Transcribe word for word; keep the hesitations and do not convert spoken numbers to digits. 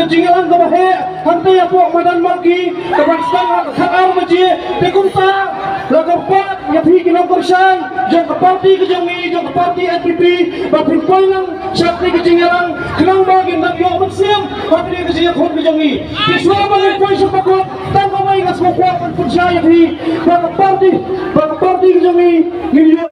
Jingïalang kaba heh hangta hapoh Madan Marki kaba sdang ha ka khatar baje. Te kumta la kyrpad ïa phi ki nongkyrshan jong ka party ka jong ngi, jong ka party N P P, ba phin poi lang sha kane ka jingïalang khnang ba ngin nang ïoh mynsiem ha kane ka jingïakhun ka jong ngi. Te shuwa ba ngin poi sha bakut, tang kawei nga sngewkwah ban pynshai ïa phi ba ka party, ba ka party ka jong ngi ngin ïoh